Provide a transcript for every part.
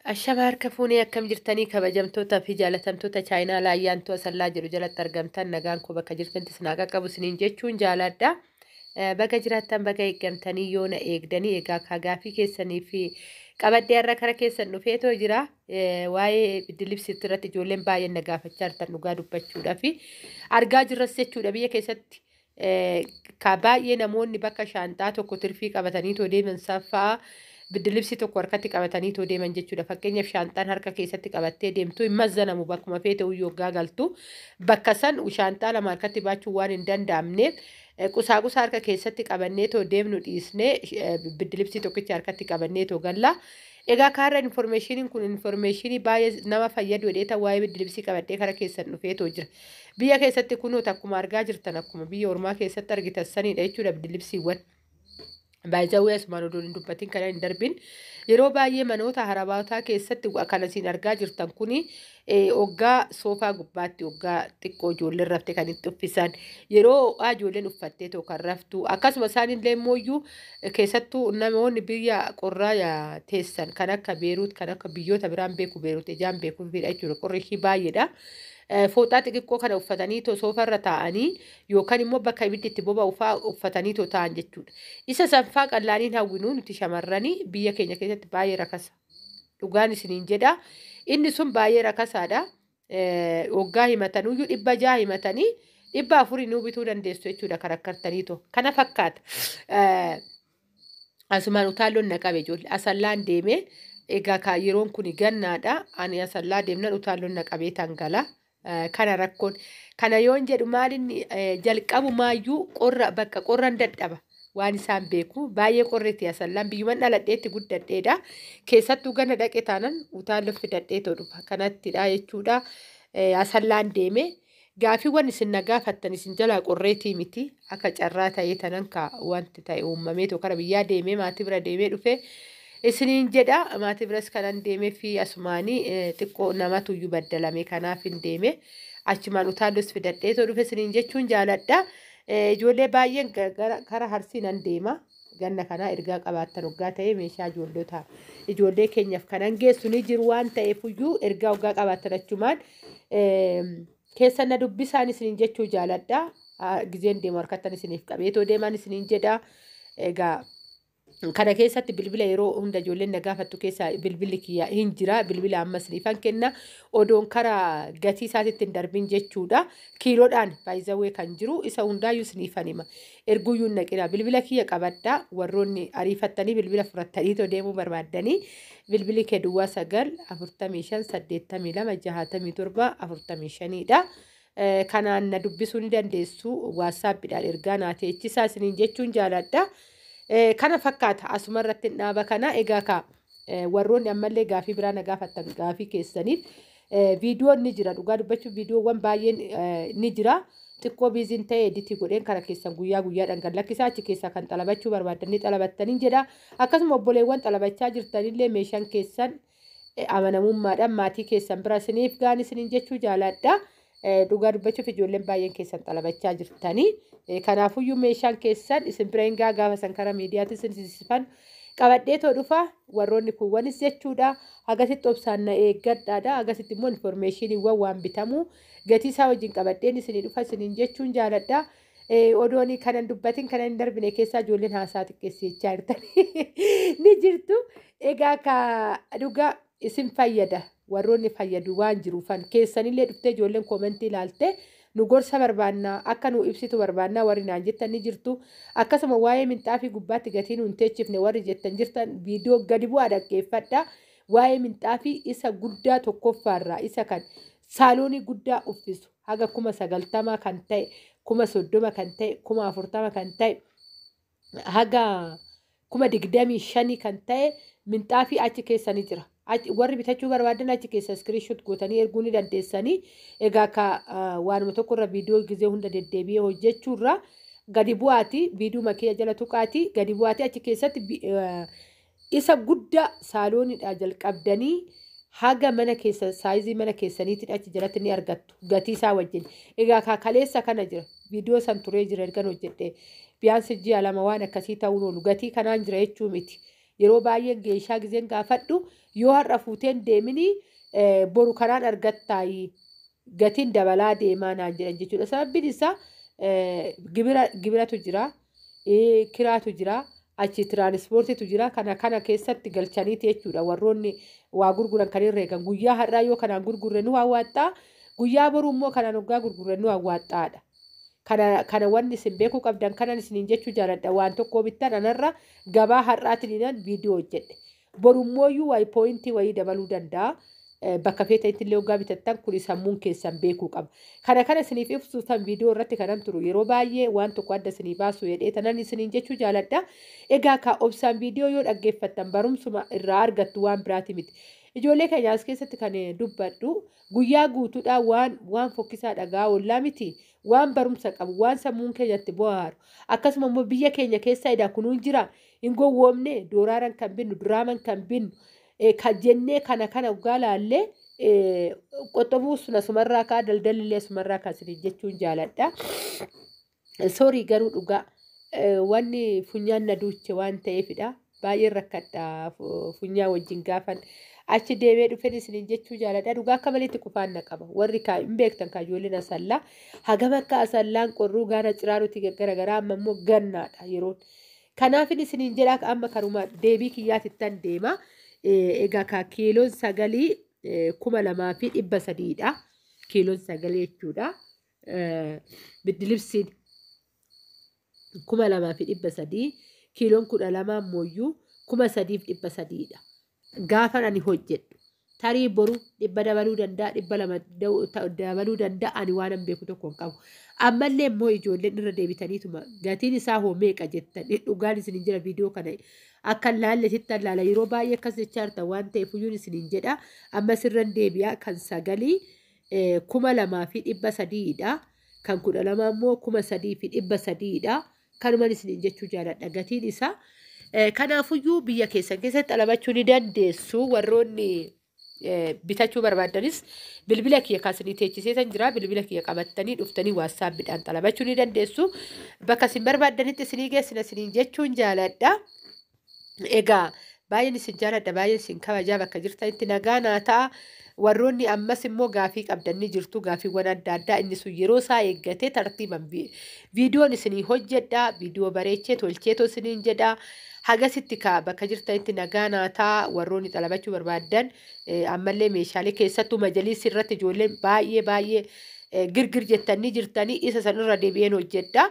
Ashama harka fuunee, akkam jirtanii kabajamtoota fi jaalatamtoota chaayinaa laayyaantuu asallaa jedhu jalatti argamtan? Nagaan koo bakka jirtanitti isin haa qaqqabu isiniin jechuun jaaladha. Baga jiraattan, baga eeggamtanii, yoona eegdanii. Egaa kaa gaafii keessanii fi qabadhee har'a kara keessan dhufeetoo jira. Waa'ee biddilibsiitti irratti ijoolleen baay'een na gaafachaa jirtan, dhugaa dubbachuudhaa fi argaa jirras jechuudha. Biyya keessatti ka baay'ee namoonni bakka shaanxaa tokko tirfii qabatanii too deeman saffaa biddilibsii tokko harkatti qabatanii too deeman jechuudha. Fakkeenyaaf, shaanxaan harka keessatti qabattee deemtu hin mazzanamu. Bakkuma feete hoggaa galtu bakka san shaanxaa lama harkatti baachuu waan hin danda'amneef, qusaaqusa harka keessatti qabannee too deemnu dhiisnee biddilibsii tokkicha harkatti qabannee too galla. Egaa kaarra informationiin kun informationii baay'ee nama fayyadu jedhee waa'ee biddilibsii qabadhee kara keessan dhufee too jira. Biyya keessatti kunuuta akkuma argaa jirtan, akkuma biyya ormaa keessatti argitan sanidha jechuudha biddilibsiiwwan. Baay'ee asumaan odoo hin dubbatin kana hin darbin, yeroo baay'ee manoota harabaataa keessatti kan isin argaa jirtan kuni hoggaa soofaa gubbaatti, hoggaa xiqqoo ijoolleen rafte kan itti uffisan, yeroo ho'aa ijoolleen uffattee too kan raftu. Akkasuma isaanillee immoo keessattuu namoonni biyya qorraa teessan kan akka Beeruut, kan akka biyyoota biraan beeku, Beeruut ijaan beekuufidha jechuudha, qorri ishii baay'eedha. Fooxaa xixiqqoo kana uffatanii too soofarra taa'anii yookaan immoo bakka ibiddi itti boba'u fa'aa uffatanii too taa'an jechuudha. Isa sanfaa qallaaniin hawwinuu nuti shamarranii biyya keenya keessatti baay'ee rakasa. Dhugaan isiniin jedha. Inni sun baay'ee rakasaadha. Waggaa himatanuyyuu 600 himatanii 400 nuu bituu dandeessu jechuudha karakkartanii too. Kana fakkaata. Asumaan utaalloon na qabe ijoollee. Asallaan deemee, egaa yeroon kun gannaadha. Ani asallaa deemnan utaalloon na qabee tangala. Kana rakkoon kana yoon jedhu maalinni jalqabumaayyuu qorra, bakka qorran dadhaba waan isaan beeku, baay'ee qorriti asallaan. Biyyuman dhaladheetti guddadheedha. Keessattuu gana dhaqe taanan utaalloo fidadheetoo dhufa, kanattidha jechuudha. Asallaan deeme, gaafiiwwan isin na gaafattan isin jalaa qorreetii miti, akka carraa ta'ee tanan ka wanti ta'e uumameetoo kara biyyaa deemee maatii bira deemee dhufe isiniin jedha. Maatii biras kanan deemee fi asumaanii xiqqoo namatu iyyuu baddalame, kanaaf hin deeme. Achumaan utaallos fidadheetoo dhufe isiniin jechuun jaaladha. Ijoollee baay'een kara Harsii nan deema. Ganna kanaa ergaa qabaattan hoggaa ta'e, meeshaa ijoollota ijoollee keenyaaf kanan geessu ni jiru waan ta'eef iyyuu, ergaa hoggaa qabaattan achumaan keessan na dubbisaan isiniin jechuu jaaladha. Gizeen deemu harkattan isiniif qabeetoo deemaan isiniin jedha. Egaa kana keessatti bilbila yeroo hunda ijoolleen na gaafattu keessaa bilbilli kiyya hin jira. Bilbila ammas niifan kenna, odoon karaa gatii isaatitti hin darbin jechuudha. Kiiloodhaan baay'izawwee kan jiru isa hundaayyuu isiniifan hima. Erguyyuu hin naqina, bilbila kiyya qabadhaa. Warroonni ariifattanii bilbila fudhattanii too deemuu barbaaddanii, bilbilli kee 0945826745dha. Kanaan na dubbisuu ni dandeessu. WhatsAppiidhaan ergaa naa teechisaa isiniin jechuun jaaladha. Kana fakkaata, asuma irratti hin dhaaba kana. Egaa ka warroonni ammallee gaafii biraa na gaafattan, gaafii keessaniif viidiyoon ni jira. Dhugaa dubbachuuf viidiyoowwan baay'een ni jira. Xiqqoo busyn ta'e, editii godheen kara keessan guyyaa guyyaadhaan gad lakkisaa. Achi keessaa kan xalabachuu barbaaddanii xalabattanii jedha. Akkasuma obboleewwan xalabachaa jirtanillee meeshaan keessan amanamummaadhaan maatii keessan bira isiniif gaan isiniin jechuu jaaladha. Dhugaa dubbachuuf ijoolleen baay'een keessan xalabachaa jirtanii. Kanaafuyyuu meeshaan keessan isin bira hin gaa, gaafa san karaa miidiyaatti isin sisifan qabadheetoo dhufa, warroonni kuuwwanis jechuudha. Hagasitti obsaan na eeggadhaadha. Hagasitti immoo informationiiwwan waan bitamu gatii isaa wajjin qabadheen isinii dhufa isiniin jechuun jaaladha. Odoon kanan dubbatin kanan hin darbine keessaa ijoolleen haasaa xiqqeessi jechaa jirtan ni jirtu. Egaa ka dhugaa isin fayyada, warroonni fayyadu waan jiruufan keessanillee dhuftee ijoolleen commentii ilaalte, nu gorsa barbaannaa, akka nu ibsitu barbaannaa warri naan jettan ni jirtu. Akkasuma waa'ee minxaafii gubbaatti gatii nu hin teechifne warri jettan jirtan, viidiyoo gadi bu'aa dhaggeeffadha. Waa'ee minxaafii isa guddaa tokkoffaarraa, isa kan saaloonii guddaa uffisu, haga 90,000 kan ta'e, 30,000 kan ta'e, 40,000 kan ta'e, haga 25,000 kan ta'e minxaafii achi keessa ni jira. Warri bitachuu barbaadan achi keessa screenshot gootanii erguu ni dandeessanii. Egaa ka waanuma tokkorra viidiyoo gizee hunda deddeebi'ee hojjechuurra gadi bu'aati viidiyoo makiyya jala tuqaati, gadi bu'aati achi keessatti isa guddaa saalooniidhaa jalqabdanii haga mana keessa sizeii mana keessaniitiin achi jalatti ni argattu gatii isaa wajjin. Egaa ka kaleessa kana jira, viidiyoo san turee jira ergan hojjedhe, biyaansi ji'a 2 waan akkasii ta'uun oolu, gatii kanaan jira jechuu miti. Yeroo baay'ee geeshaa gizeen gaafadhu yoo har'a fuuteen deeminii boru karaan argattaayi gatiin dabalaa deemaa naan jedhan jechuudha. Sababbiin isaa gibiratu jira, kiraatu jira, achi tiraanispoortiitu jira. Kana keessatti galchaniiti jechuudha. Warroonni waa gurguran kan herreegan guyyaa har'aa yoo kanaan gurgurre nu hawwaxxaa, guyyaa boruu immoo kanaan hoggaa gurgurre nu hawwaxxaadha. Kana wanni isin beekuu qabdan kanan isiniin jechuu jaaladha. Waan tokko bittan anarra gabaa har'aatiin viidiyoo hojjedhe. Borummooyyuu wayi pooyintii wayii dabaluu danda'a. Bakka feetanitti illee hoggaa bitattan kun sammuun keessan beekuu qaba. Kana isiniif ibsu tan viidiyoo irratti kanan turu yeroo baay'ee waan tokko adda isinii baasu jedhee tanan isiniin jechuu jaaladha. Egaa ka obsaan viidiyoo yoo dhaggeeffattan barumsuma irraa argattu waan biraati miti. Ijoollee keenya as keessatti kan dubbadhu guyyaa guutuudhaa waan fokkisaa dhagaa oollaa miti. Waan barumsa qabu, waan sammuun keenyatti bohaaru. Akkasuma immoo biyya keenya keessa edaa kunuun jira. Hin gowwoomne dooraaran kan binnu, diraaman kan binnu. Kan jennee kana hoggaa laallee qoxobuu sun asumarraa kaa daldalli asumarraa kaa isiniin jechuun jaaladha. Soorii garuu dhugaa wanni funyaan na duuche waan ta'eefidha. Baay'een rakkadha funyaa wajjin gaafan achi deemee dhufeen isiniin jechuu jaaladha. Dhugaa akka maleetti qufaan na qaba. Warri hin beektan kaa ijoolleen asallaa hagam akka asallaan qorruu gaara ciraanuti garaagaraa amma immoo gannaadha yeroon. Kanaafin isiniin jedhaa amma karuma deebii kiyyaatittan deema. Egaa kaa kiiloon 9 2300dha. Kiiloon 9 jechuudha. Biddilibsiin 2300, kiiloon 12 ammoo 3300dha. Gaafa ani hojjedhu tarii boru 100 dabaluu danda'a, 200 dabaluu danda'a, ani waan an beeku tokko hin qabu. Ammallee immoo ijoolleen irra deebitaniituma gatiin isaa hoo meeqa jettan dhugaan isiniin jira. Viidiyoo kana akka laalletittan laala yeroo baay'ee akkas jechaa jirtan waan ta'eef iyyuu isiniin jedha. Amma sirran deebi'a kan 9 2300dha. Kan 12 immoo 3300dha. Kanumaan isiniin jechuu jaaladha gatiin isaa. Kanaafuyyuu biyya keessan keessatti dhalabachuu ni dandeessu. Warroonni bitachuu barbaaddanis bilbila kiyya kaasanii teechiseetan jira. Bilbila kiyya qabattanii dhuftanii waatsaappiidhaan xalabachuu ni dandeessu. Bakka isin barbaaddanitti isinii geessina isiniin jechuun jaaladha. Egaa baay'een isin jaaladha, baay'een isin kabajaa, bakka jirtanitti nagaa naa ta'a. Warroonni ammas immoo gaafii qabdan ni jirtu, gaafiiwwan adda addaa inni sun yeroo isaa eeggatee tartiiban viidiyoon isinii hojjedha, viidiyoo bareechee tolcheetoo isiniin jedha. Hagasitti kaa bakka jirtanitti nagaa naa ta'a. Warroonni xalabachuu barbaaddan ammallee meeshaalee keessattuu majaliisii irratti ijoolleen baay'ee baay'ee girgir jettanii jirtanii isa sanirra deebi'een hojjedha.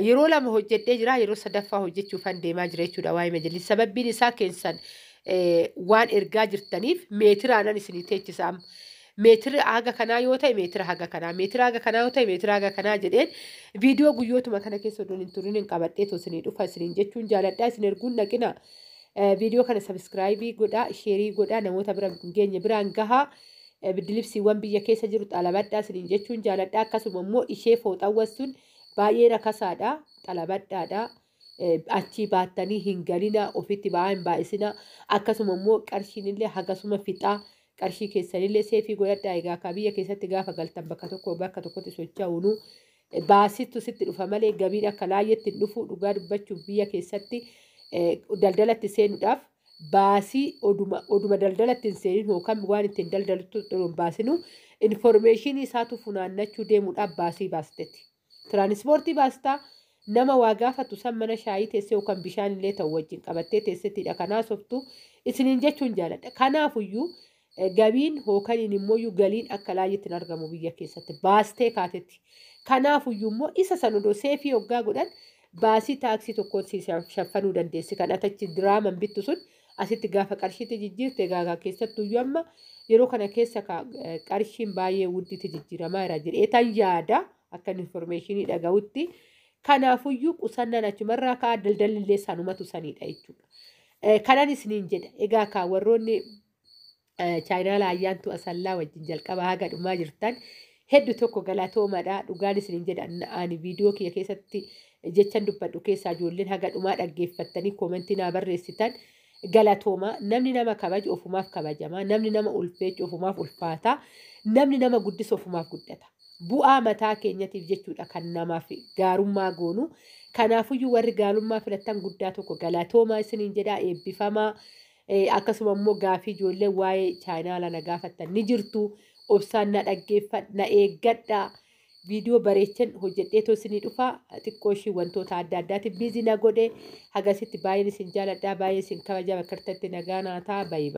Yeroo 2 hojjedhee jira, yeroo 3ffaa hojjechuufan deemaa jira jechuudha waa'ee majaliisii. Sababbiin isaa keessan waan ergaa jirtaniif meetiraanan isinii teechisa amma. Meetira haga kanaa yoo ta'e meetira haga kanaa, meetira haga kanaa yoo ta'e meetira haga kanaa jedheen viidiyoo guyyootuma kana keessa odoon hin turin hin qabadhee isinii dhufa isiniin jechuun jaaladha. Isin erguun dhaqina. Viidiyoo kana sabiskiraayibii godhaa, sheerii godhaa, namoota bira hin geenye biraan gahaa. Biddilibsiiwwan biyya keessa jiru xalabadhaa isiniin jechuun jaaladha. Akkasuma immoo ishee fooxawwan sun baay'ee rakasaadha, xalabadhaadha. Achii baattanii hin galina, ofitti ba'aa hin baay'isina. Akkasuma immoo qarshiin illee hagasuma fixaa, qarshii keessanillee seefii godhadhaa. Egaa akka biyya keessatti gaafa galtan bakka tokko bakka tokkotti socho'uunu baasittu sitti dhufa malee gabiin akka laayyetti hin dhufu. Dhugaa dubbachuuf biyya keessatti daldalatti seenuudhaaf baasii oduma daldalatti hin seenin yookaan waan ittiin daldaltu hin baasinu informeeshinii isaatu funaannachuu deemuudhaaf baasii baasteeti. Tiraanispoortii baastaa, nama waa gaafatu san mana shaayii teessee yookaan bishaan illee ta'u wajjin qabattee teessettidha. Kanaa softu isiniin jechuun jaaladha. Kanaafuyyuu gabiin hookaniin immoo galiin akka laayyetti hin argamu biyya keessatti baastee kaatetti. Kanaafuyyuu immoo isa san odoo seefii hoggaa godhan baasii taaksii tokkoon si shaffanuu dandeessi. Kan atachi diraaman bittu sun asitti gaafa qarshiitti jijjiirte gaagaa keessattuyyuu amma yeroo kana keessa qarshiin baay'ee wuddiitti jijjiiramaa jira jedhee tan yaada akka informeeshinii dhaga'utti. Kanaafuyyuu qusannaan achumarraa ka'a, daldalli illee sanumatu sanidha jechuudha. Kanan isiniin jedha. Egaa kaa warroonni chaayinaala ayyaantu asallaa wajjin jalqaba haga dhumaa jirtan hedduu tokko galatoomadha. Dhugaan isiniin jedha, ani viidiyoo kiyya keessatti jechan dubbadhu keessaa ijoolleen haga dhumaa dhaggeeffattanii koomentii naa barreessitan galatooma. Namni nama kabaju ofumaaf kabajama. Namni nama ulfeechu ofumaaf ulfaata. Namni nama guddisu ofumaaf guddata. Bu'aa mataa keenyatiif jechuudha kan namaaf gaarummaa goonu. Kanaafuyyuu warri gaarummaa filattan guddaa tokko galatoomaa isiniin jedhaa, eebbifamaa. Akkasuma immoo gaafii ijoollee waa'ee chaanaala na gaafattan ni jirtu. Obsaan na dhaggeeffadha, na eeggadha. Viidiyoo bareechan hojjedheetoo isinii dhufa. Xiqqoo ishii wantoota adda addaatiin busy na godhe. Hagasitti baay'een isin jaaladha, baay'ee isin kabaja. Bakka nagaa naa ta'a. Baay'ee.